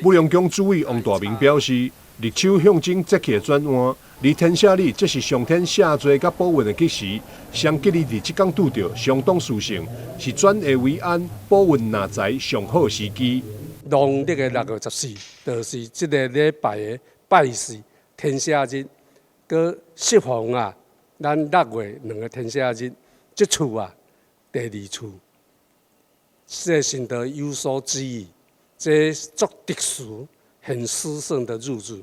武隆宮主委王大明表示，立秋象徵節氣的轉換，而天赦日則是上天赦罪佮保運的吉時，雙吉日佇這工拄著，相當殊勝，是轉危為安、保運納財上好時機。農曆的6月14，就是這个禮拜的拜四天赦日，閣適逢啊，咱六月兩个天赦日，這次啊第二次，這神道有所指意，這足特殊、很殊勝的日子。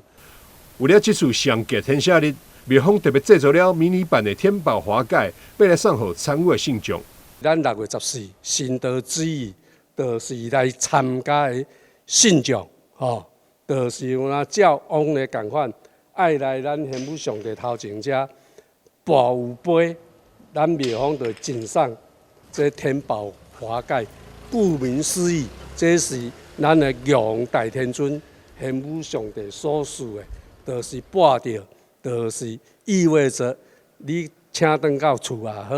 為了這次上吉天赦日，廟方特別製作了迷你版的天寶華蓋，欲來送予參與的信眾。咱六月十四神道旨意，就是來參加的信眾，吼，就是有若照往年仝款，愛來咱玄武上帝頭前遮跋有杯，咱廟方就贈送這天寶華蓋。顧名思義，這是咱的玉皇大天尊玄武上帝所賜的，就是跋著，就是意味著你請轉到厝也好，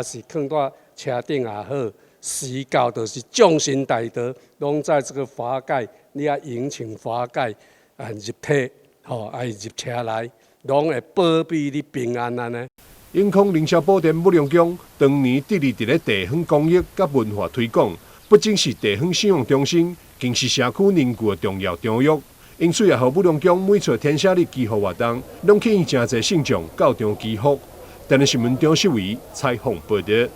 抑是囥佇車頂也好，時到就是眾神大德攏在這个華蓋，你愛迎請華蓋啊入體，吼，愛入車內，攏會保庇你平安按呢。永康凌霄寶殿武隆宮長年致力佇咧地方公益佮文化推廣，不僅是地方信仰中心，更是社區凝聚的重要場域。因此也予武隆宮每次天赦日祈福活動，攏吸引誠濟信眾到場祈福。電視新聞張世維採訪報導。